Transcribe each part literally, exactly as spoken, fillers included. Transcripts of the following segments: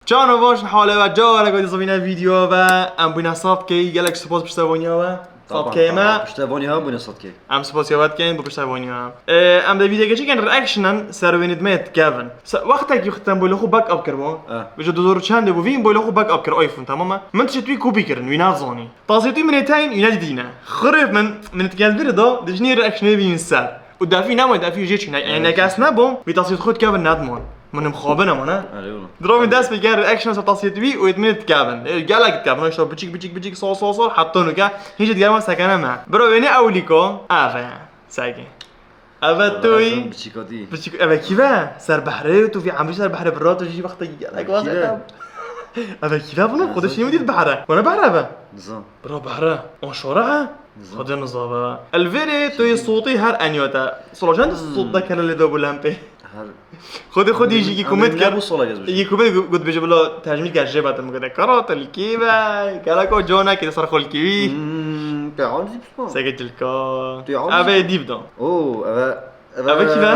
Çano baş hale ve cawarek dîsa vîne vîdeo ve em bûne saf key, gelek spas piştevaniya we. Saf key me. Piştevaniya we bûne saf key. Em spasiya we dikeyin bo piştevaniya. Ee, em dê vîdeo keçikin reactionan ser wê nidmeyê dikevin. Se-, wextekî wexten boyla xwe backup kir bo. Eh. Bi ji du hezar û çendê bû vîn boyla xwe backup kir iPhone, tamam e? Min tişt wî kopî kirin, wî nazanî. Tasê tu min ê teyîn, wî nedîdîne. Xirêf min, min dikel vîrê da, dijnê reactionê vîn ser. Û defî nema, defî jê çûne. Yani kes nebû, vî tasîr xwe dikevin nedman. Min mixabin e, ne? Erê wala. Dira min dest pê kir, reaction ser tasîr wî û êt min dikevin. Ê, gelek dikevin, işte biçik, biçik, biçik, sor, sor, sor, heta nuke. Hiç diger me sekene me. Bro, wêne ewlîko, ev e. Sege. Ev e tu yî. Biçik, ev e kîve? Ser behrê, tu vî emrî ser behrê bira, tu jî wextekî gelek wazete. Ev e kîve bunu? Xwedê şî min dît behre. Wana behre ev e? Nizam. Bira behre. On şore e? Nizam. Xwedê nizam e. Li vêrê tu yê sotî her enyote. Solajan de sot de kele lê de bû lempê. Her Xwedê xwedî jî yî kumet kir. Nebû sola gez bişim. Yî kumet gu-, got bêje bila tecmîl ke jê betim gode. Kara te li kî ve? Kara ko cona ke ser xol kî wî. Hmm, te aciz bî. Seke cilka. Tu aciz. Eve dîv da. Oo, eve, eve Eve kî ve?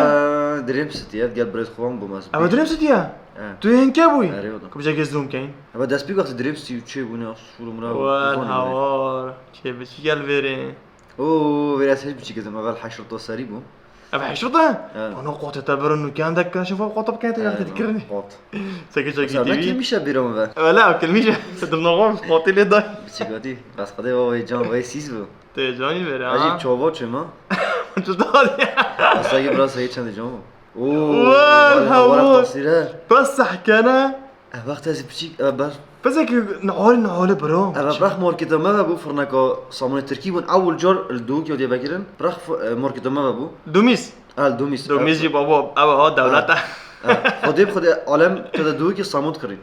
Dream City ya, gel birêz xwan bû mez. Eve Dream City ya? He. Tu hên ke bûyî? Erê, o da. Ku bicek zoom keyin. Eve dest pî wextî Dream City û çê bûne, şûr mira. Wel, hawar. Çê biçî gel vêrê. Oo, vêrê ez hêj biçî ketim, evel heşirta serî bû. Ev heşirta? Evet. Ana qotê te birin û kendek keşif ev qota bikete ya te dikirin. Qot. Seke çekî Mesela TV. Kilmişe bîra min ve. Öyle ev kilmişe. Dim naxo qotê lê day. Biçî gotî. Bas xwedê va wê can wê sîs bû. Tê canî vere ha. Acî çava çima. Tu da ya. Asagi biraz sayı çendê can bû. Oo, Wel, hawar hawar. Tasîre. Bes sehkene. Ev wext ez piçîk, ev ber. Pisekî nihal nihale bira. Ev rex marketa me ve bû, firneka samunê Tirkî bûn. Ewil car li Dûkê diye vekirin. Rex f-, e, marketa me ve bû. Dumîs. El Dumîs. Dumîs jî babo, ev ha dewlet e. Xwedê bi xwedê alem te de Dûkê samûn dikirî.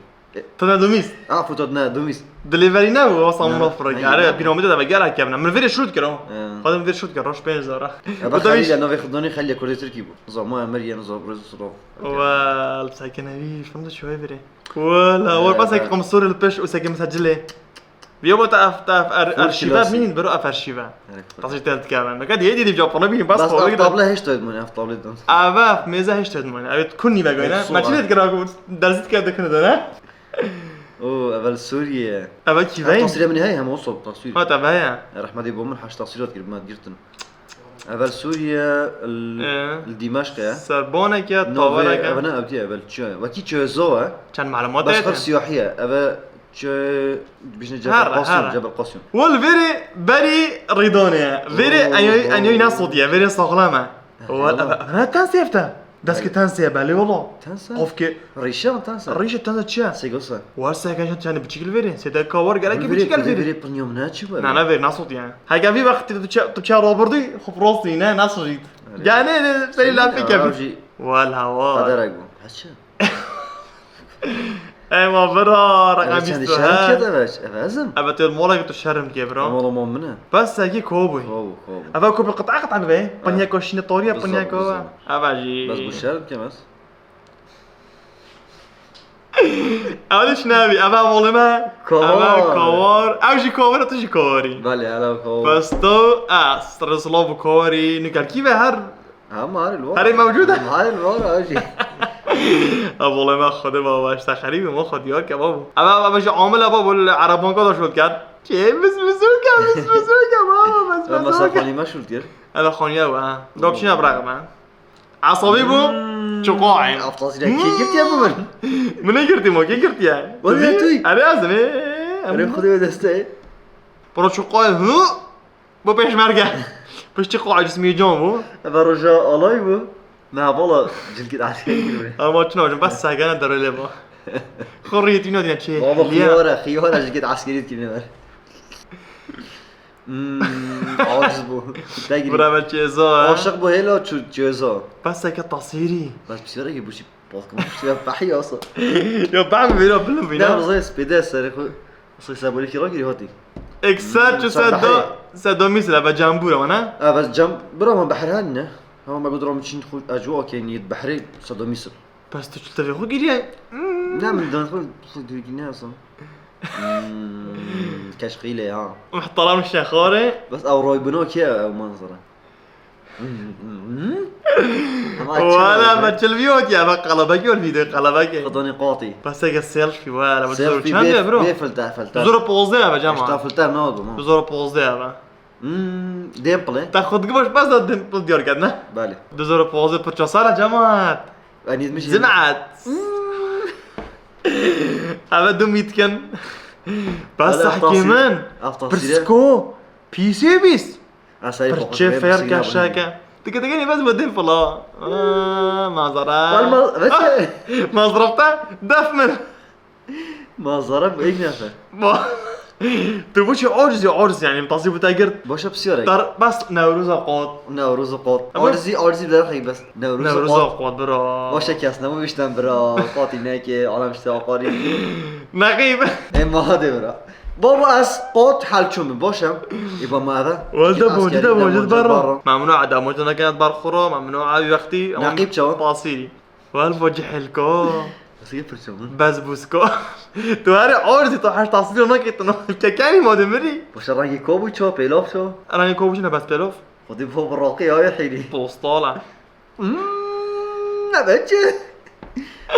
Te de Dumîs. A, fotot ne, Dumîs. Delivery ne bû, o samûn firek. Are, bîra min de ve gelek kevne. Min vêrê şût kir o. Xwedê min vêrê şût kir, roj pênc zara. Ev xelî de navê xidonî xelî Kurdê Tirkî bû. Zama emir yeno zor, roj zor. Wel, sekine vî, şum de şoy vêrê. Wala, war pasekî qamsorê li pêş û sekî misecilê. Viya bo te ev, te ev er-, erşîve bînîn, biro ev erşîve. Tasî tel dikevin. Meke diye diye diye cevap ona bînin, bas. Bas ev tablo heşt edmûn, ev tablo dan. Ev, ev, mêze heşt edmûn. Ev kunî ve goyne. Meçî lê dikira ku derzî dikevde kunu de ne? Oo, evel Sûriye. Ev kî ve? Tasîrê min heye hem o sob tasîr. Ha, te ve ya. Rehmetî bo min heşt tasîrat kir, me girtin. Evel Sûriye, li Dîmeşq e. Serbaneke, tawareke. Ev ne ev diye, evel çi ye? Wekî çözo e. Çend malumat. Bes xir siyahiye. Eve çi, bijne Cebel Qasim, Cebel Qasim. Wel vêrê berî rîdonê ye. Vêrê enyoy, enyoy ne sotiye, vêrê saxlem e. Wel, ev, ev ne tensê efte. Destke tensê ye belê wala. Tense? Qofke. Rîşe tense. Rîşe tense çi ye? Sêgosa. War seke çend biçîk li vêrê. Sêde ka war gerek ki biçîk li vêrê. Vêrê pinyom ne çi var? Ne, ne vêrê, ne sotiye. Heke vî wextî tu çe, tu çe rabirdî, xwe rastî ne, ne sojît. Gane de seri lafê kevî. Wel hawa. Kaderek bû. Heçi. Ey ma bira, raqem bîst û heft. Çendî şerm kê de veç, ev ezim. Eve tu molek tu şerm kê bira. Mola mo min e. Bes seki ko bû. Ko bû, ko bû. Eve ko bi qit'a qit'a be. Pinya ko şine toriye, pinya ko. Eve jî. Bes bu şerm kê bes. Ev hiç nabî, ev hevalê me. Kavar. Ev kavar. Ev jî kavar, tu jî kavarî. Belê, hele kavar. Pesto, a, stres lav û kavarî, nikerkî ve her. Ha, marê li war. Herê mewcûd e. Marê li war, ev jî. Hevalê me xwedê baba, işte xerîbê me xwe diyar ke babo. Ev, ev, ev jî amil e babo, li erebanka da şot ket. Çê, biz, biz, ke, biz, biz, ke, baba, biz, biz, ke. Mesela xanî me şot kir. Ev xaniye we, ha. Dok çîne bırak me. Esabî bû. Hmm. Çiqaê. Eftasî de kê girtiye bu min? Min ne girtiye ma, kê girtiye? Wala tu. Erê ez me. Erê xwedê we deste. Bro çiqaê, hı? Bu pêşmerge. Piştî qaê cismî can bû. Eve roja alay bû. Me vala cilkî de eskerî kirî. Ama çin hocam, bas segene derê lê ba. Xurriyet ino diye çê. Baba xiyara, xiyara cilkî de eskerî kirî ver. Hmm, aciz bû. Te girî. Bira me çêza, ha? Aşiq bû hêla çû çêza. Bes seke tasîrî. Bes pisiyarekî bû şî balkon. Ya behî asa. Ya behî vêra bilim vîna. Ne, rizayê spêde serê xwe. Asayî sebolîkî rakirî hatî. Ekser çi sed do, sed do mîsra ve cambûra wana? Ha, bes cam, bira ma behr hanî ne? Hema me got ram çîn xwe ecwa keyni yê behrê sed do mîsr. Bes tu çi tevê xwe giriye? Ne, min dan xwe, xwe dûrgî ne asa. Hmm, keşqîlê ha. Muhterem şexarê. Bes ew raybina kê ew manzara? Hmm, hmm, hmm. Ama Wala çi me çilvî ot ya, bak, qelebekî ol, vîdeo qelebekî. Xidonî qatî. Bes eke selfie, wala, bu zor Selfie çend bê, ye, bro? Bê filter, filter. Zor pozde ya, be, cama. Hêşta filter ne oldu mu? Zor pozde ya, be. Hmm, dimple. Ta xwe digi baş, bes da dimple diyar ked, ne? Belê. Du zor pozde pir çasara, cemaat. Enîz mi jî. Cemaat. Eve du mîtkin. Bes Belê, sahkê min. Ev tasîre. Pirsko. Pîsê bîs. Pirçê fêr keşeke. Tike tike ne bes bedin fila. Aa, mazara. Wal ma-, vese- Mazrafta def min. Mazara bu ek nefe. Ma-, tu bu şey acizi aciz yani, tasî bu te girt. Başa psiyarek. Dar bas Newroza qot. Newroza qot. Ama Acizi, acizi bir şey bes. Newroza Newroza qot. Qot bro. Başa kes ne bu işten bro. Fatih ne ki, alam işte akari. Neqîb. E, ma hadi bro. Baba, ez qot hal çûm, baş e. Ê, ba me eve. Welde Git boncî de askeriye de boncî boncî barro. Barro. Memnû eda boncî nekene bar xuro, memnû ev wextî. Neqîb çawa? Pasîrî. Wel bo cihilko. Ez yê pirçe min. Bez busko. Tu herê arzî, tu heşt asîrî nakê, tu no kekenî ma de mirî. Baş e, rengê ko bû ço, pêlof ço? Rengê ko bû çi ne, bez pêlof? Xwedî bo bi raqî ya wê hîrî. Postala. Hmm, ne be çi?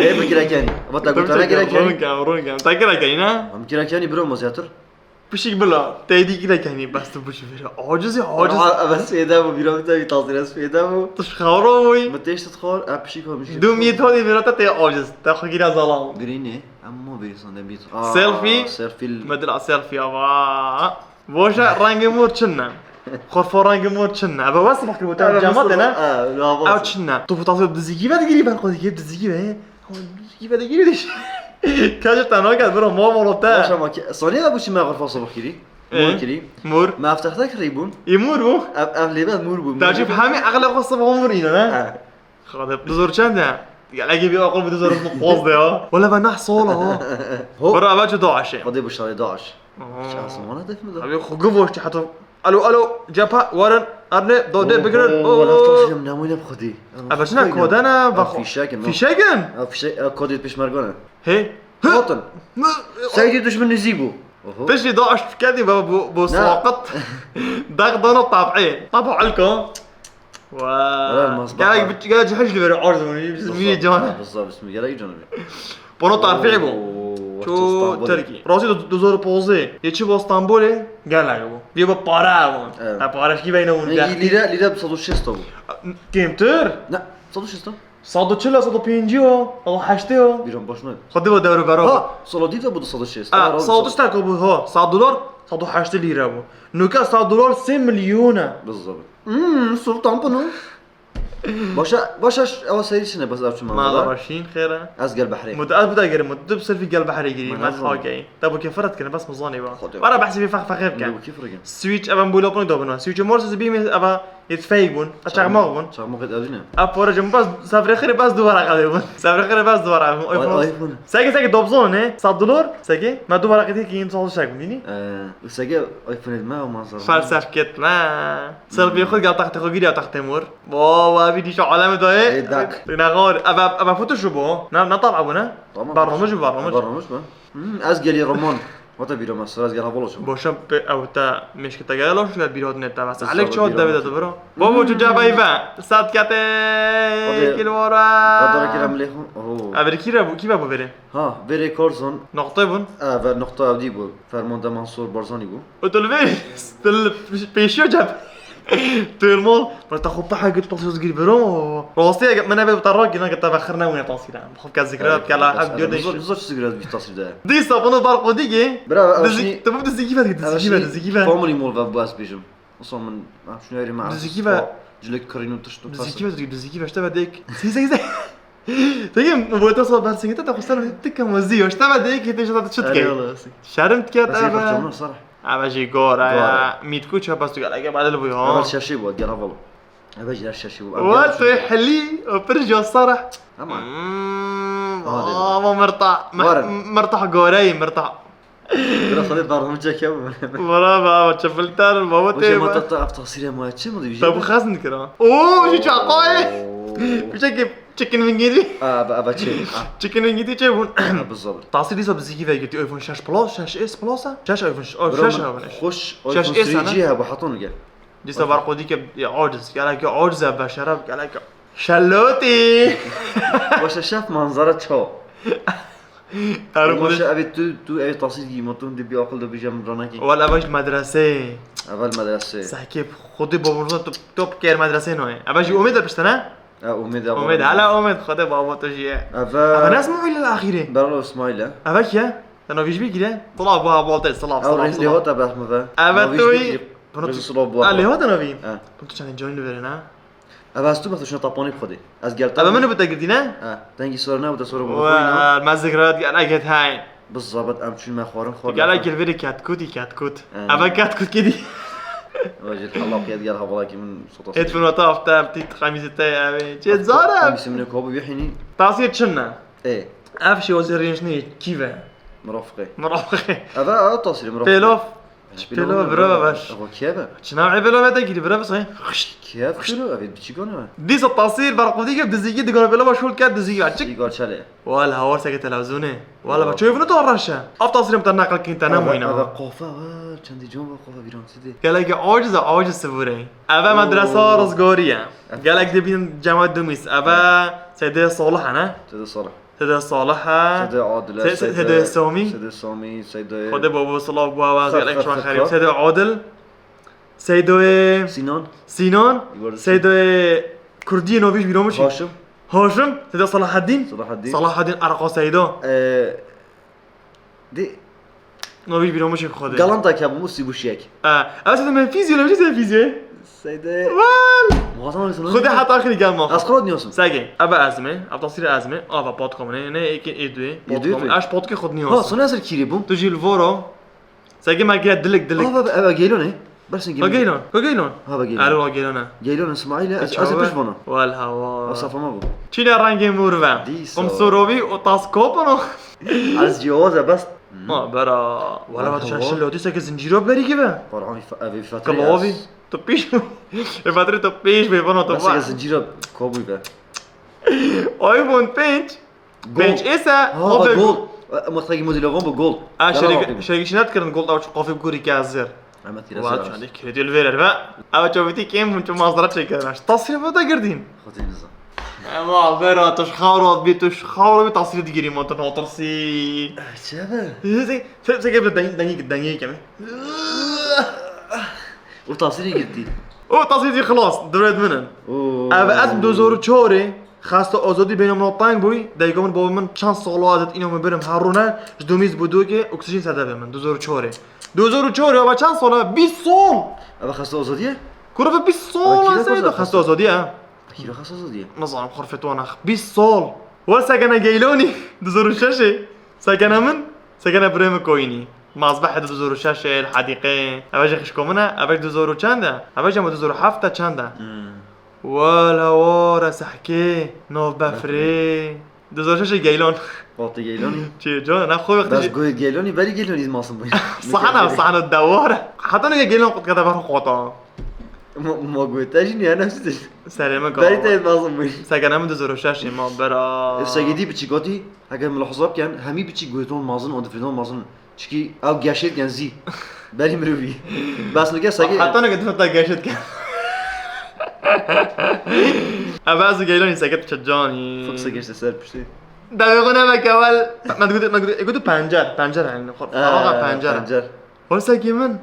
Ê, bi girekenî. Ama te gotana girekenî. Ronkem, ronkem. Te girekenî, ne? Em girekenî biro, ma zêtir. Pişik bila, te dî girekenî, bes tu biçî vêre. Acizî, aciz. Aa, bes fêde bû, bîra min te vî tazî, ez fêde bû. Tu ji xewra bûyî. Min têşt dixwar, e, pişik ha, pişik. Du mît hodî vêre te tê aciz. Te xwe gîra zalam. Grînê, em mo bêrî sande bît. Aa, Selfie. Selfie. Medila selfie ava. Boşa rengê mor çin ne. Xorfa rengê mor çin ne. Ebe wes bak bu, te cema de ne. Ew çin ne. Tu bu tazî dizîkî ve digirî, ben xwe dizîkî ve. Dizîkî ve digirî. Kaç tane gel bro, mor mor te. Boşa ma ki, saniye bu çi me xorfa sabah kirî. E, mor kirî. Mor. Me eftexte kirî bûn. E, mor bû. Ev, ev lêbe mor bû. Te çi hemî aqle xwe sabah mor îne ne? He. Xade, du zor çend e? Gelekî bir akıl bir du zor mu poz de ya. Wala ben nah sola ha. Ho. Bro, ava çu daş e. Xade bu şarê daş. Aha. Şahsım ona defmi de. Abi xu gıvoş hatta. Alo, alo, cephe, warin, arne, dode, bigirin. Wala taşıyım, ne muyne xudi. Abi çine kodana, bak. Fişekin. Fişekin? Fişek, kodê pişmergane. He? Kotin. Seydi düşmün nizi bu. Oho. Piştî daş tükedi ve bu, bu saqit. Dağ dana tab'i. Tab'i alko. Wow. Gerek bir, gerek cihaj li veri arz bunu. Bizim bir can. Bizza, bizim gerek canım. Pono tarfiği bu. Ço Türkiye. Rasi du zor pozê. Yeçi bu İstanbul'e. Gel bu. Bir bu para bu. Evet. Ha, para ki beyne bunu. Lira, lira sadu şesto bu. Kimtir? Ne? Sadu şesto? Sadu çil, sadu pêncî o, sadu heştê o. Bîran baş ne? Xwedî ve dewre bero. Ha, sadu dî de bu sadu şesto. Ha, sadu şesto bu, ha, sadu dolar, sadu heştê lîre bu. Nuka sadu dolar sê milyon e. Bizzabit. Hmm, sultan bunu. Başa, başa, ewa seyri çine bes ev çuma. Ma başîn xêre. Ez gel behrê. Mut ez bu da gerim, mut dib selfie gel behrê girî, ma hakey. Te bu keferet kene, bes mizanî ba. Bara behsî bir fak fakir kene. Bu kefir kene. Switch, evan bu lopun dobuna. Switch mor siz bir mi, eva Yê tufeyek bûn, çaxmaq bûn. Çaxmaq yê evî ne? Ev pore cim bas, sefrê xirê bas duvara qadê bûn. Sefrê xirê bas duvara bûn. Ay, iPhone. Ay, iPhone. Seke, seke dobzon ne? Sed dolar. Seke, me duvara qedê ki yim sal şek bûn, dînî? Ee, seke iPhone me o manzara. Felsef ket me. Selfie xwe gel taxtê xwe giriya taxtê mor. Bo, wa vî dîşo aleme dayê. Ê, dak. Ne xor, eva, eva Photoshop o. Ne, ne tab abone? Tamam. Barnamış mı, barnamış? Barnamış mı? Hmm, ez gelî roman. Wata bîra me, sira ez gel hevala çûm. Boşa pe-, ew te mêşke te gel, laş gel bîra ne te vasa. Elek çawa devê de bira. Babo, tu cevayî ve. Sat kete. Hadi. Kilvara. Gadara kira milê xwe. Oo. Ev kî re bû, kî ve bû verê? Ha, verê Karzan. Noqte bûn? E, ver noqta ew dî bû. Fermanda Mansur Barzanî bû. O tu li vê, tu li pêşiya cem. Tu li mal, ma te xwe pehe git, pasî zgîr biro. Rastî, eger min nebe te rakî, nake te vexir newine tasî de. Xwe ke zikre, ke la heb diyor değişir. Zor, zor zikre bir tasî de. Dîsa bunu bar qodî ki. Bira, ev dizi-, şî-, tu bu dizîkî ve, ev dizîkî ve, şî-, dizîkî ve. Family mol ve bu ez bêjim. Osa min, em şunu eri me. Dizîkî ve. Cilek kirîn û tişt û dizîkî ve, dizîkî ve, işte ve dek. Sey, sey, sey. Peki, bu da sor ben seni de, da kusar tık ama ziyo, işte ve dek, hiç şey de çıt ki. Eyvallah, sey. Şerm tiket. Bes eve. Yapacağım, sarı. Eve jî gor, gor, ya. Mîtku çe bas tu gel, ege badil bu ya. Eve şaşî bu, gel havalı. Eve jî şaşî bu. Wa tu helî, o pir jo sarı. Tamam. Hmm, hadi. Ama mirta, mirta gorey, mirta. Biraz hadi dargın çekiyor bu. Bora ba, çefilter, baba. Hoca te mata ta af tasîrê ma çi mi diyor? Tabu xas nikira. Oo, şu çakayı. Oo. Bir şey ki, chicken wing yedi. Aa, ba, ba, çi? Chicken wing yedi çe bun. Aa, bizzabit. Tasîr dîsa bizîkî ve girtî iPhone şeş Plus, şeş S Plus, şeş iPhone, şeş iPhone. Hoş, şeş S ana. G ha, bu hatonu gel. Dîsa bar qodî ke, ya, aciz, gelek aciz e, beşeref, gelek. Şelotî. Baş e şef, manzara çawa? Her Baş e xwe. Evê tu, tu evê tasîr gî, ma tu hindê bî aqil de bîje min ranekî. Wala baş medresê. Evel medrese. Sehkê xwedê babamızdan top top ker medresê noye. Eva jî Omêd e pişte ne? E, Omêd e. Omêd, hala Omêd xwedê babo to jî ye. Eve. Eva ne Ismaîl el axîrê. Beralo Ismaîl e. Eva kî ye? Te navî jî bigire. Silav bu habolte, silav, Ew silav, rêz silav. lêhat e behme ve. Eve Navî tu jî yî. bigire. Rêz silav bu. A lêhat e navî? E. Bunu tu çendê join li verê ne? Eve ez tu behsa şuna tapanî bi xwedê. Ez gel. Eve min bi te girtî ne? E, dengî sor ne, bu da sor bu xwedê ne. Wa, mezig rat gel eget hay. Biz zabet em çûn me xwarin xwar. Gel gel verê ketkut, ketkut. E. Eve ketkut kedi. Vajir Allah qiyet gel havalaki min sota. Et bunu ta hafta tît xemîzê te eve. Çe zara. Misimine kobu yehini. Tasîr çin ne? E. Ev şêwazê rênç nê kî ve? Murafqe. Murafqe. Eve ev tasîr murafqe. Pêlof. Hiç Pêlof, pêlof bira murafqe. baş. Evo kiyeve. Çina ev pêlof te girî bira baş. Kiyev pêlof ev biçî gone ve. Dîsa tasîr berqudî ke dizîgî digona pêlof şol ket dizîgî açık. Çi gar çele. Wala hawar seke televîzyonê. Wala bak çoyê bunu to reşe. Ev tasîrê min te neqil kîn te ne moyna. Eve qafa ve çendî can ve qafa vîran tide. Gelek aciz e, aciz sivure. Eve medresa rizgorî ye. Gelek dibîn cemaat dumîs. Eve Seydê Salih ne? Tede Salih. Seydê Salih e. Seydê Adil. Se- se- Seydê Somî. Seydê Somî. Seydê. Xwedê babo silav bu ava Fe- gelek fe- şuan fe- xerîb. fe- Seydê Adil. Seydê Sinan. Sinan. Yuvarlak. Seydê Kurdî novîj bîromişî. Haşim. Haşim. Seydê Salahaddin. Salahaddin. Salahaddin Arqa Seydo. E, Di. Novîj bîromişî xwedê. Galanta ke bu musî bu şiyek. E, ez de men fîzyo, ne sen fîzyo. Seyde. Wal. Muhasama mı sana? Xwedê heta axirî gel ma. Az xrod niyosun. Sege, ebe ez me, ev tasîrê ez me, ava patka min, ne eke ê duê, Ê duê patka min, duê. ez patkê xwed Ha, niyosun. sana ser kiri bu. Tu jî li voro. Sege me gire dilik dilik. Ha, bebe, ebe geylo ne? Bersin Ka geylo. geylon, ka geylon. Ha, be geylo. Ero ka geylon e. Geylo ne Ismail, ez, ez piş bana. Wal hawa. Asafama bu. Çîne rengê mor ve. Dîsa. Kum sorovi o tas kopano. Az ciyoz e bas. Ma bera. Wala Wal vat şaş hawa. lodi seke zinciro berî gibi. Qur'an evi fatri. Kılavi. Tu piş. E fatri tu piş be bana tu Bas ya var. zinciro kobuy be. iPhone pênc. Gold. Pênc êse, Ha, aferin. gold. Muhtaki model avan bu gold. A Yalan şerik bakayım. Şerik şinat kirin gold avuç qafê guri ke hazır. Ahmet Wa Kiraz. çande kredî li vêrer ve. Ev çavitî kêm hûn çi mazra çêkirin. Tasîr ve de girdîn. Xwedê nizam. Ema vera tu ji xawra bi tu ji xawra bi tasîr digirî ma tu natirsî. Çebe. Seke bi dengî dengî keme. O tasîrî girtî. O tasîrî xilas, dewlet min in. Oo. Ev ez du hezar û çarê xesta azadî bênamna teng bûy. Dayika min, baba min çend sala ez îna min birim her rûne ji domîz bû dokê oksijîn sedevê min du hezar û çarê. Du hezar û çarê, ava çend sala? Bîst sal! Eva xesta azadiye? Kurve bîst Eva sal kîra ez xweza de xesta azadî ha. Kîra xesta azadiye? Nizanim xurfet wana bîst sal. Wa sekene Geylonî du hezar û şeşê. Sekene min, sekene birê min koyînî. Mazbeh du hezar û şeşê, li hedîqê. Eve jî xişko min e, eve jî du hezar û çend e. Eve jî ama du hezar û heft e çend e. Wala wara sehkê, nav befrê. Du hezar û şeşê Geylon. Fatih Geylonî. Çi, can, ne xwe wextî Bes jî. goyê Geylonî, berî Geylonî masum bû. Sahne, sahne dewar. Heta ne Geylon qut kete ber xota. Ma, ma goyê te jî niye nefsî. Serê min Berî kal. te masum bû. Sekene min du hezar û şeşê ma bera. Ev segedî biçîkotî, heger min hesab ken, hemî biçîk goyton mazin, o difrîton mazin. Çikî ew geşêt gen zî. Berî mirovî. Bes nike sege. Heta ne difrîta geşêt ken. Ev ez Geylonî seket çi canî. Fikse geçti ser piştî. Devê xwe nebe kewel. Me digotu, me digotu, e, gotu pencer, pencer yani. Xor-, Ee, xaraxa pencer. Pencer. Hol sekî min.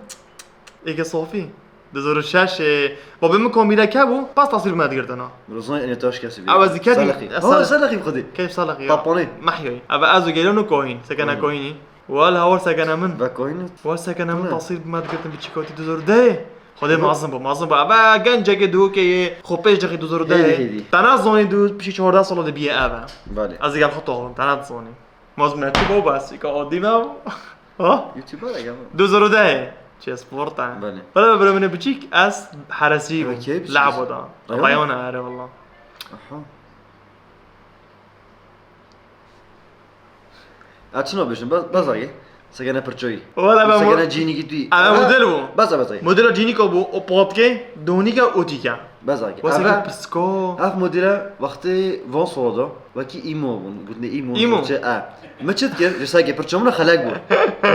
Eke Sofî. Du hezar û şeşê. Babê min komîre ke bû, pas tasîr me digirtina. Rozan ene taş kesî. Ew ez diketî, Selexî. ez Ha, Selexî. Selexî xwedî. Keyf Salixî ya. Tapanê. Mehyayî. Ev ez û Geylon û Kohîn. Sekene Hı. Kohînî. Wal hawar sekene min. Ve Kohîn. Wal sekene min Hı. tasîr me digirtin biçîkotî du hezar û deh. Xwedê Hı. Mazin bû, mazin bû. Eve gençekê dûkê ye. Xwe pêş dixî du hezar û deh. Hêdî, hêdî. Te ne zanî du pişî çardeh sala de biye eve. Belê. Ez gel xwe taxim, te ne zanî. Mazin ne çi bû bes, ka adî me. Ha? YouTuber ya. Du hezar û deh. Çi sport e. Belê. Wala bira min biçîk ez heresî bûm. Eve keyf Labo da. Reyona? Reyona, erê valla. Aha. Açın o bişin, bas, bas ayı. Sekene pirçoyî. Wala ben mo- Sekene cînî gitî. Eve model bû. Bas, bas ayı. Modela cînîka bû, o patkê, donîka, otîka. Bezakî. Weseke Eve, pisko. Ev modîle wextê van sola de wekî îmo bûn. Gotinê îmo. Îmo. Çi e? Mi çi dikir? Ji sekê pirça min re xelek bû.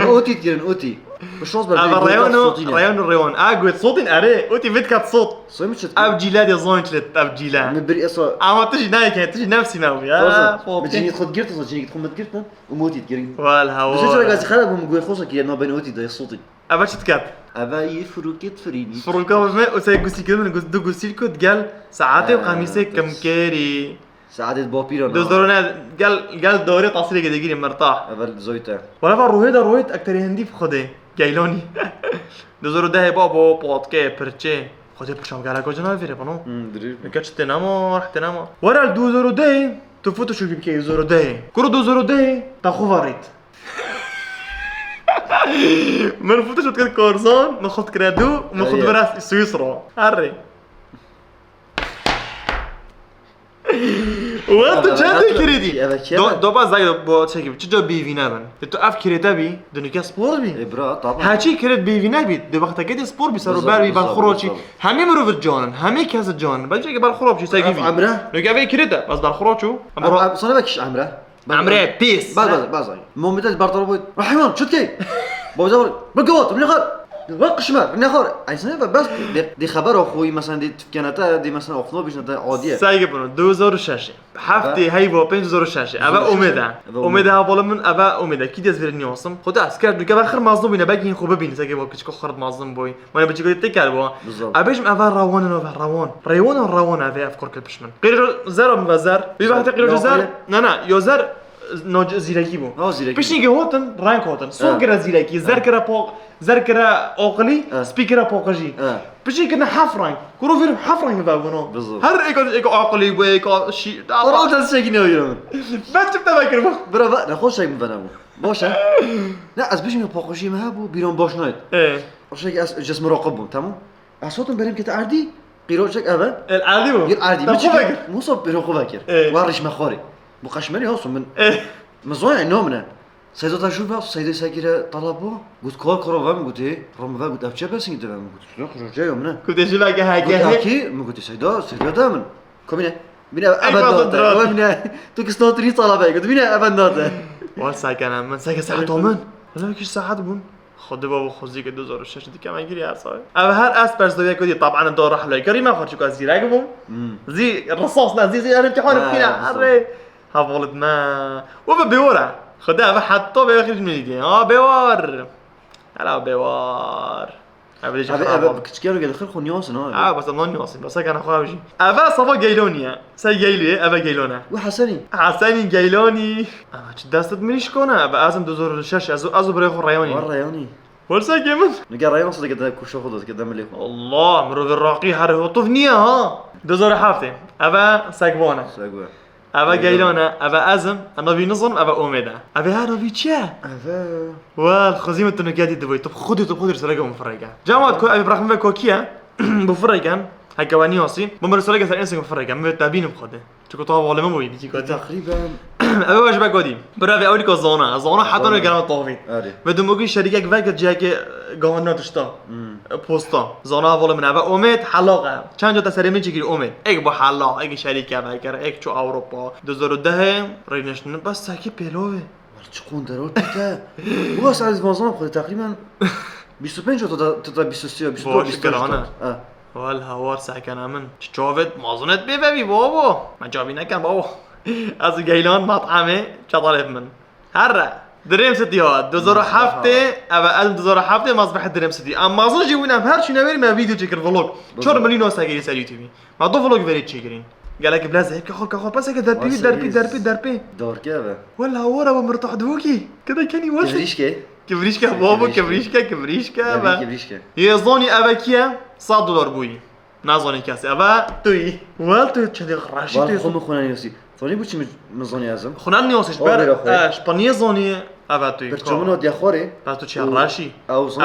Mi otî dikirin, otî. Bi şans ber Eve dê reyano, sotîne. Reyano reyon. A got sotin erê, otî vit kat sot. Soy mi çi dikir? Ev cîle de zon çi ev cîle. Mi bir esa. Ama tu jî nayê ke, tu jî nefsî me bû ya. Olsun. Fot. Mi cinî xwe girtin, sa cinî xwe mi girtin. Û mi otî dikirin. Wal hawa. Bi se çira gazî xelek bû, mi goyê xwe sa kiriye, na ben otî de sotî. Eve çi diket? Eve yê firûkê tirînî. Firûka me o se gusî kirin, gus-, du gusîl kut gel saetê û Ee, qemîsê dur. Kimkerî. Saetê bapîra na. Dozorone gel, gel dorê tasîrê gedigirî mirtah. Eve zoyte. Wala va rohê de rohê ekterê hindî bi xwedê. Geylonî. Dozoro dehê babo, potke, pirçe. Xwedê pirçam gala ko cana vêre bano. Hmm, dirî. Nika çi tê nema, reh tê nema. Wara dozoro dehê, tu foto şu bibke zoro dehê. Kuro dozoro dehê, ta xo varît. Min foto şut kir korzon, min xut kire du, min xut Aye. Biraz Swisro. Arre. Ulan tu Eve çend hatu- kirêdî? eve kere. Do, do baz zay bo çekî. Çi co bîvîne bin. De tu ev kirête bî, dunike spor bî. E bra, taban. Her çî kirêt bîvîne bî. De wexteke de spor bî, ser û Bizar, ber bî, bizar, berxuroçî. bizar. Hemî mirovit canin, hemî kesit canin. Belki ki berxuroçî, sevgi bî. Emre. Nuke vê kirête, baz berxuroçû. Em, em, sana bak iş Emre. Emre pis. Baz baz baz. Muhammed Ali Bartolo boy. Rahman, çutke. Bozor. Bak gavot, ne xar. Bak kışmer, ne xar. Ay sana bak bas. De, de xeber oxuy, mesela de tüfkenete, de mesela oxuno bir şey de adiye. Saygı bunu. Dozor şaşı. Heftê heyva pênc zor şaşê. Eve Umêd e. Umêd e hevalê min, eve Umêd e. Kî dest vêrê niyasim. Xwedê ez kerd nuke ve xir mazlum bîne, belkî hîn xwe bibîne, seke va kiçik xir mazlum boy. Mane biçîk tê kerd bo. Bizar. Eve jim eve rawan no ve rawan. Reywan rawan eve ev korkel piş min. Qîro zer min ve zer. Bir wextê qîro zer. Ne ne, yo zer no zîrekî bû. Ha, zîrekî. Piştî ki hotin, renk hotin. Son kira zîrekî, zer kira po, zer kira oqilî, spî kira poqijî. Piştî kirine heft reng. Kuro vêr heft reng mi vebûno. Bizar. Her êka, êka aqilî bû, êka şî. Para da çekî ne wîra min. Ben çi te vekiribû? Bira ve, ne xweş çek min venebû. Baş e. Ne, ez bijim ya paqijî me hebû, bîran baş nayt. Ê. Rojek ez cismi raqib bûm, tamam? Ez hatim berem kete erdî, qîro çek eve. El erdî bû. Yir erdî. Te xwe vekir. Musa bîro xwe vekir. Ê. Wa rişme xwarê. Bu kaşmerî olsun min. Ê. Min zoya nom ne. Seyda ta jû ve, Seyda sekire talab bû. Got, kar kara ve min gotê. Ram ve got, ev çe besin gide ve min got. Yok, roja yo min. Gotê jû ve ke heke. Got, heke, min gotê, Seyda, Seyda de min. Komine. Bine, ey, ebe fazla date. Drat. Ebe bine. Tu ki stotri talab e. Got, bine, ebe date. Wal sakene min, seke saet o min. Wala ki saet bûn. Xwedê babo xwezî ke du zor şeş dike me girî her saet. Ev her ez pers doye kudî, taban do rahle. Gerî me xwe çuka zîrek bûm. Zî risas ne, zî, zî, her imtîhan bikîne. Erê. Hevalit me. We be bêwar e. Xwedê eve heta bêwar xirî nêdî. Ha bêwar. Hela bêwar. Eve de Eve, eve bi kiçikiyan geldi xir xo niyasin ha. Ha, bas lan niyasin. Bas kana xo avji. Eve sava geyloniye. Se geyliye, eve geylone. We Hasanî. Hasanî geyloni. Ama çi destet mirîşkona. Eve azim du zor şeş, azu, azu bre xo reyoni. War reyoni. Wal sekê min. Nige reyon sade kede kuşa xo da, kede milê xo. Allah, mirovê raqî her hotuf niye ha. Du zor heftê. Eve segvane. Segve. Eve geylane, eve ezim, eve vî nizim, eve omêde. Eve her vî çi ye? Eve. Wal, xizî min tu nige dî divî, tu xudî, tu xudî sereke min fireke. Cemat ko, eve bırakın ve kokiye. Bu fireken. Heke we niyasî. Bu mir sereke ser ensek fireke. Min ve tabînim xwedê. Çiko tu havalê min bûyî, dikî kotî. Teqrîben. Eve we ji be godî. Bira ve ewlî ko zona. Zona heta ne gelme tavî. Erê. Ve dumogî şerîkek veke ciheke gahandina tişta. Posta. Zona havalê min eve Omêd helaq e. Çend ca te serê min çekî Omêd. Ek bu helaq, ek şerîke vekir, ek çû Ewropa. Du zor û dehê rêneştin bes sekî pêlovê. Çi qon deror te. Bu as ez vazan xwe teqrîben bîst û pênc ota da, da bîst û sê, bîst û dört, bîst û pênc. Wal hawar sekene min. Çi çavet mazunet bê vevî babo. Me çavî neken babo. Ez geylan mat'amê çatalê min. Herre. Dirêm sitî hat. Du zor û heftê, eve ez du zor û heftê mazbeh dirêm sitî. Em mazin jî wîn em her çîne verî me vîdeo çêkir vlog. Çar milyon wasa girî ser YouTube. Ma do vlog verê çêkirîn. Gelek bilez hep kaxo kaxo pese ke derpî derpî derpî derpî. Darke eve. Wala wara wa mirtah dvokî. Kede kenî wasa. Kivrîşke. Kivrîşke babo, kivrîşke, kivrîşke. Kivrîşke. Yê zonî eve kiye? Sed dolar bûyî. Nazonî kesî. Eve tu yî. Wal tu çendê reşî tu. Xwe min xwe neyosî. Zanî bû çi min, min zanî ez im? Xwe neyosî ji ber, e, ji peniyê zanî eve tu yî. Birçe min o diye xwarê. Bes tu çi reşî.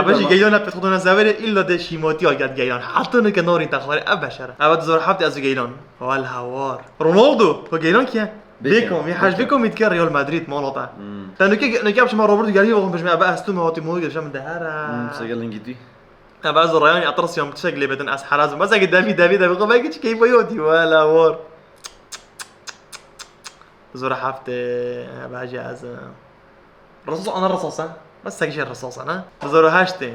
Eve jî geylan pêt xwe dona zeverê illa de şîmatiya gel geylan. Heta nike norî te xwarê ev beşer. Eve du zor heftê ez geylan. Wal hawar. Ronaldo. Xwe geylan kiye? Beckham. Yê hej Beckham dike Real Madrid mala te. Te nike, nike şima Robert gelî oxum bijme eve ez tu me hatî moy gelşe min de here. Segel lingî tu. Ev ez reyani etrasiyam tiştek lê bidin ez herazim. Bes eke devî devî devî xwe vekî çi keyfa yotî wela war. Zor hefte, ev hecî ez. Risas ana risas e. Bes sek jê risas e ne? Zor heştê.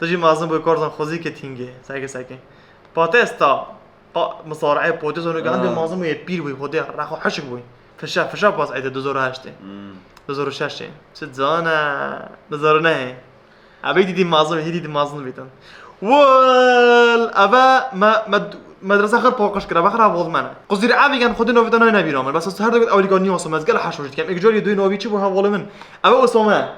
Tu jî mazin bû korzan xwezî ke tîngê. Seke seke. Patesta. Pa, misarayê potê zor gendê mazin bû yê pîr bû xwedê rexo heşik bû. Fişa fişa pas ede du zor heştê. Du zor şeşê. Çi cana. Du zor nehê. Ebê dîdî mazin, hîdî dî mazin bîtin. Wal, eve me, me, medrese xir paqij kir, eve xir heval me ne. Quzîr evî gen xwedî novî te nayne bîra min. Bes ez her dikut ewlî gar nîyasim, ez gel heş roj dikem. Ek carî duy novî çi bû hevalê min? Eve Usame.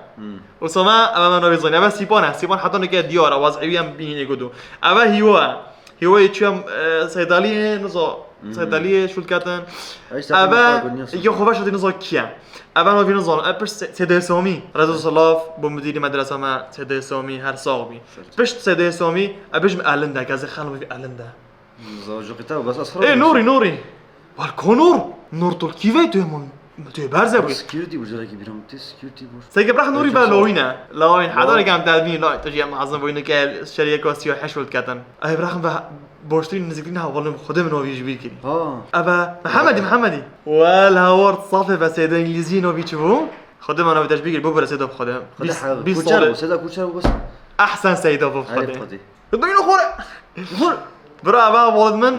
Usame, eve me novî zanî. Eve Sîpan e. Sîpan heta nike diyar e. Waz evî em bînî ego du. Eve Hîwa e. Hîwa yê çûyem, e, Seydaliyê, nizo. Seydaliyê şûl ketin. Eve, yê xwe veş dî nizo kiye. Eve novî nizanim. E, pişt Se-, Seydê Somî. Rezo Salaf, bo mudirî medresa me, Seydê Somî, her sax bî. Pişt Seydê Somî, e, bijim elinde, gazê xelm bî elinde. Zajoqî te, bes ez Ê, Nûrî, Nûrî. Wal ko Nûr? Nûr Tulkî vey tu hemûn. Tu yê berze bûyî. Security bû, carekî bîra min tê security bû. Seke birax Nûrî ve lawîne. Lawîn, heta rêkam te dibîn, lawîn, tu jî em mezin bûyî, nike şeriyê kostî û heş û ketin. Ay biraxim ve boştirîn nizîktirîn hevalê min, Xwedê min novî ji bîr kirî. Ha. Eve Mihemedî, Mihemedî. Wel, hawar safê ve Seyda Îngilîzî novî çi bû? Xwedê min novî te ji bîr kirî, bû bire Seyda bi Xwedê. Xwedê Bîst, hev-, bîst Kuçer salê. Bû, Seyda Kuçer bû bes. Ehsen Seyda bû bi Xwedê. Xwedê. Duyno xore. Xor. Bira eve hevalê min.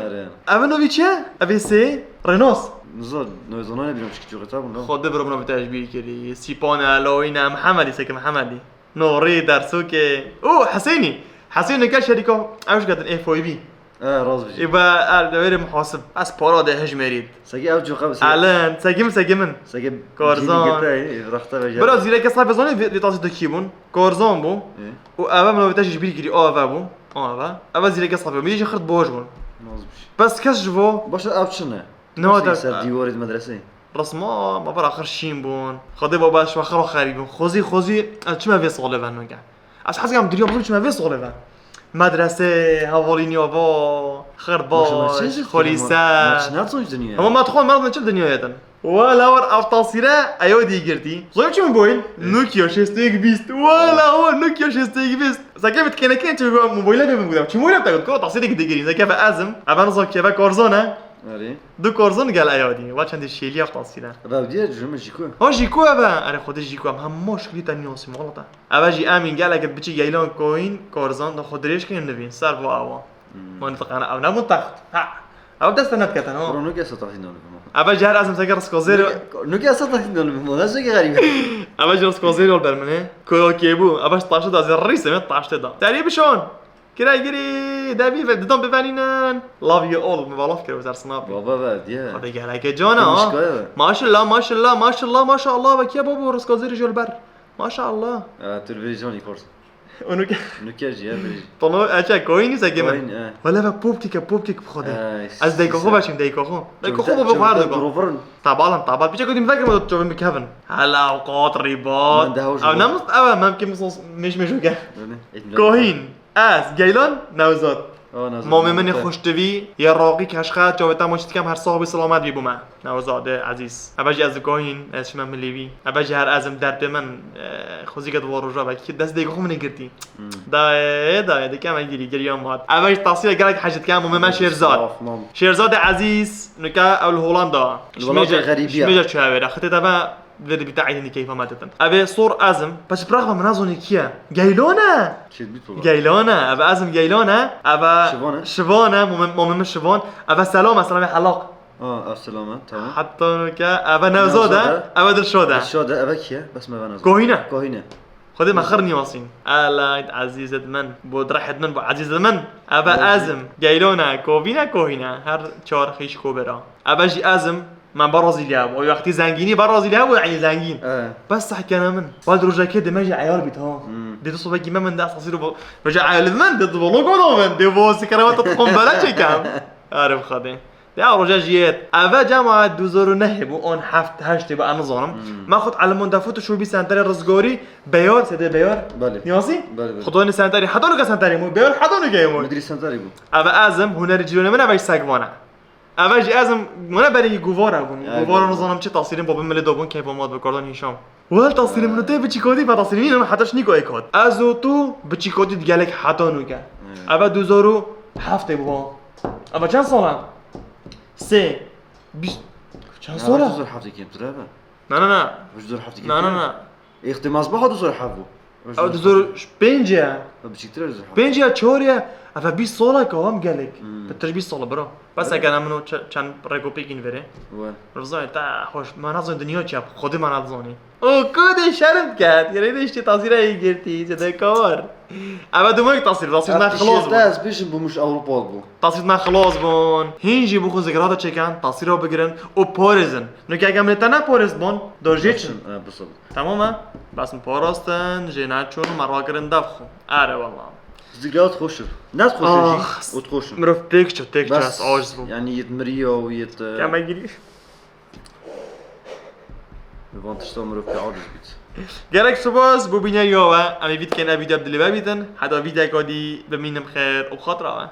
Eve novî çi ye? Eve sê. Renos. Nizo, no zonane bîra min çikî coxê te bûn la. Xwedê bira min novî te ji bîr kirî. Sîpane, Lawîne, Mihemedî, seke Mihemedî. Norî, Dersûkê. Û Hesênî. Hesênî ke şerîka ew ji ketin ê F O B. E, rast bijî. Ê, ve, er, deverê muhasib. Ez para de hejmerît. Seke ev coxa bi seke. Elen, seke min, seke min. Seke Korzan. Cînî gete, ê, raxte ve jere. Bira zîreke safê zanî vê, vê tasî de kî bûn? Korzan bû. Ê. Û eve min vê te jî ji bîr kirî, o eve bû. O eve. Eve zîreke safê. Min jî xirt boj bûn. Rast bijî. Bes kes ji vo. Baş e, ev çi ne? Ne o ser dîwarê di medreseyê. Resma, ma bira xir şîn bûn. Xwedê baba şwa xira xerî bûn. Xwezî, xwezî, ez çime vê salê ve nûke. Ez hez dikem dirya bixim çime vê salê ve. Medrese, hevalîniya va, xirbaş, xolîse. Hema ma dixwan merdin çi dinyayê din. Wala war ev tasîre eyo dî girtî. Zoyim çi min boyîn? Nokia şêst û yek bîst. Wala war Nokia şêst û yek bîst. Seke min dikene kên çi mobayla bê min gudem. Çi mobayla te got? Ko tasîre ki digirîn. Seke ve ezim. Eve nizam ki eve Korzan e. Erê. Du Korzan gel eyo dî. Va çendî şêliya ev tasîre. Eve diye jû min jî ku. Ha jî ku eve. Erê xwedê jî ku em hema şûlî te niyosî malata. Eve jî emîn gelek biçî geylan koyîn, korzan da xwe dirêj kirin nivîn, ser bo awa. Hmm. Mani tiqana ew nebûn text. Ha. Ew dest te nediketin, ha. Bro, nuke sa taxtî nolibim. Eve jî her ezim seke rizkozêr. Nuke, nuke sa taxtî nolibim. Ne zeke xerîb. Eve jî rizkozêr yol ber min ê. Koyo kê bû. Eve jî taşe da zê rîse me taşte da. Terî bişon. Kire girî, devî ve didan bivenînin. Love you all, min va laf kir, zer snapî. Baba ve, diye. Xwedê geleke cana, ha. Maşallah, maşallah, maşallah, maşallah, ve kiye babo, rizkozêr jol ber. Maşallah. E, tu li vêrî canî kors. Onu ke- Nuke jî, e, vêrî. Tono, eçe, koyînî seke min. Koyîn, e. Wele ve poptike, poptik bi Xwedê. E, ez deyko xo veşim, deyko xo. Deyko xo bo xwar diko. Tabalan, tabal. Piçe kodim vekir ma çovin bikevin. Hala o qat ribat. Ev ne must, ev mem ki must meş meş ke. Kohin. Ez, Geylan, Newzat. Mamê min ê xweştivî, yê raqî keşxe, çavê te maçî dikem, her sax bî, selamet bî bo me. Newzadê ezîz. Eve jî ez dikoyîn, ez çime milîvî. Eve jî her ezim derpê min, e, xwezî ke di van roja vekî dest dêkê xwe min ê girtî. Hmm. Dayê, dayê, dike me girî, giriya mat. Eve jî tasîre gelek hej dikem, mamê me Şêrzad. Şêrzadê ezîz, nuke ew li Holanda. Li welatê xerîbî ye. Ji mêja çûye wêre. Xitê te ve Vê dibî te eydînî keyfa me ditin. Ev ê sor ezim. Paşê pirax ve min nazonî kî ye? Geylo ne? Kêt bît baba. Geylo ne? Ev ezim Geylo ne? Ev Şivan e? Şivan e, mamê, mamê min Şivan. Ev Selam e, Selamê Helaq. Ha, ev Selam e, tamam. Heta nuke, ev Nevzad e, Nevzad e. Ev Dilşad e. Dilşad e, ev kî ye? Bes me ve nazon. Kohîne. Kohîne. Xwedê me xir nîwasîn. Elay, ezîzet min, bo direhêt min, bo ezîzet min. Ev ezim Geylo ne, Kovî ne, Kohîne. Her çar xîş ko bera. Ev jî ezim. Me berazî lê hebû. O wextî zengînî berazî lê hebû, yanî zengîn. E. Bes sehkene min. Bal rojekê dime jî eyar bît ha. Hmm. Dê tu sobekî me min de esasî ro roja eyar li min de vlog o min. Dê bo sikere ve tu xon bere çekem. Arif Xwedê. Ya roja jiyet. Eve cemaat du zor û nehê bû, on heft heştê bû, em nizanim. Hmm. Me xwet Elmon de Photoshopî senterê rizgorî, Beyar, Seyda Beyar. Belê. Niyazî? Belê, belê. Xwedê senterê, heta nuke senterê mû, Beyar heta nuke yê mû. Mudirî senterê bû. Eve ezim, hunerî cîronê min eve Segvan e. Eve jî ez im, wene berî guvara bûn. Guvara nizanim çi tasîrên babê min lê dabûn, keyfa mat bi kardan hîşam. Wel tasîrê min û te biçîkotî, me tasîrê nînin, heta şinîko êk hat. Ez û tu biçîkotî di gelek heta nûke. Eve du hezar û heftê bû. Eve çend sal e? Sê. Bîst. Çend sal e? Zor heftê kêmtir e be. Na, na, na. Zor heftê kêmtir. Na, na, na. Îxtîmaz biha du hezar heft bû. Ew du hezar pênc e. Ew biçîktir e du hezar heft. Pênc ya çar ya. Ev bîst sala ka wam gelek. Hmm. Pitir bîst sala bira. Bes eke ne min o çe-, çend rêkopêkîn verê. We. Rizayê te xweş. Me nazanî dinya çi yap. Xwedî me nazanî. O kodê şerm ket. Yere de işte tazîra iyi girtî. Zede kawar. Eve dumok tasîr. Tasîr ne xelas bû. Ez bişim bûmuş Avrupa bû. Tasîr ne xelas bûn. Hîn jî bixwin zigira de çekin. Tasîra bigirin. O parêzin. Nokê eke min te ne parêz bûn. Dojê çin. Tamam e? Bes min parastin, jê neçûn, me rakirin dev xwe. Erê wela. Zigra ot xweş e. Ne xweş e jî, ot xweş e. Mirov têk çû, têk çû, ez aciz bûm. Yani yet miriya û yet, e, kemegirî. Li van tişta mirov pê aciz bît. Gerek spas bo bîneriya we. Em ê vî dikên ev vîdeo bi dilê we bîtin. Heta vîdeka dî bimînin bi xêr û xatira we.